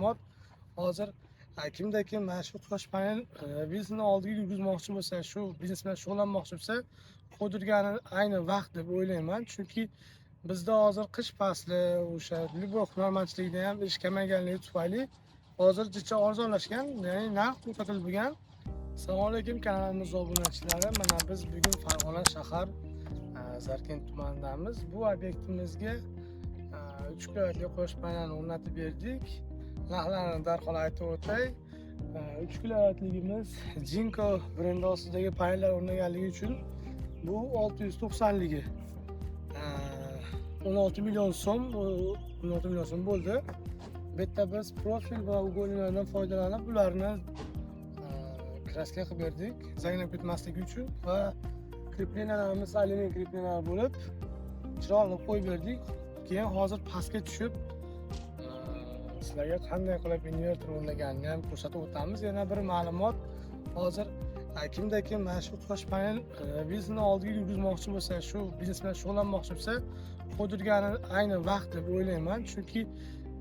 ma'lumot. Hozir kimda kim mana shu quyosh panel biznesini oldiga yurgizmoqchi bo'lsa, shu biznes bilan shug'ullanmoqchi bo'lsa, qo'ydirgani ayni vaqt deb o'ylayman. Chunki bizda hozir qish fasli, o'sha любой hunarmandchilikda ham ish kamayganligi tufayli hozir jicha arzonlashgan, ya'ni narx to'xtatilib bo'lgan. Assalomu alaykum, kanalimiz obunachilari. Mana biz bugun Farg'ona shahar Zarkent tumanidamiz. Bu obyektimizga 3 kilovatli quyosh panelini o'rnatib berdik. Narxlarini darhol aytib o'tay. 3 kilovatligimiz Jinko brendi ostidagi panellar o'rnaganligi uchun bu 690ligi 16 million so'm, 16 million so'm bo'ldi. Bu yerda biz profil va угольник lardan foydalanib ularni краска qilib berdik, zanglab ketmasligi uchun, va крепления larimiz alyumin крепления lar bo'lib, chiroyli qo'yib berdik. Keyin hozir pastga tushib sizlarga qanday qilib invertor o'rnaganini ham ko'rsatib o'tamiz. Yana bir ma'lumot. Hozir kimda kim mana shu quyosh panel biznesini oldiga yurgizmoqchi bo'lsa, shu biznes bilan shug'ullanmoqchi bo'lsa, qo'ydirgani ayni vaqt deb o'ylayman. Chunki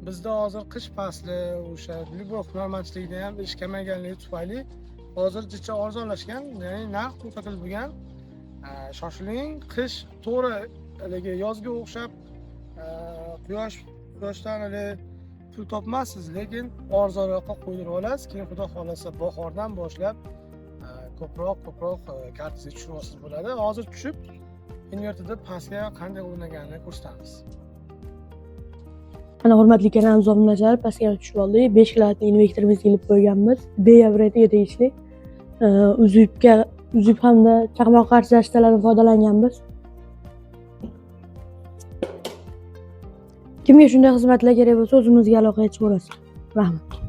bizda hozir qish fasli, o'sha любой hunarmandchilikda ham ish kamayganligi tufayli hozir jicha arzonlashgan, ya'ni narx to'xtatilib bo'lgan. Shoshiling, qish to'g'ri haligi yozga o'xshab quyoshdan haligi pul topmassiz, lekin arzonroqqa qo'ydirib olasiz. Keyin, xudo xohlasa, bahordan boshlab ko'proq kartangizga tushirib olsangiz bo'ladi. Hozir tushib invertorda pastga qanday o'rnaganini ko'rsatamiz. Mana, hurmatli kanalimiz obunachilari, pastga tushib oldik. 5 kilovatli invertorimizni ilib qo'yganmiz. Beya brendiga tegishli. Uzibga uzib hamda chaqmoq qarshi защита lardan foydalanganmiz. Kimga shunday xizmatlar kerak bo'lsa, o'zimizga aloqaga chiqaverasiz. Rahmat.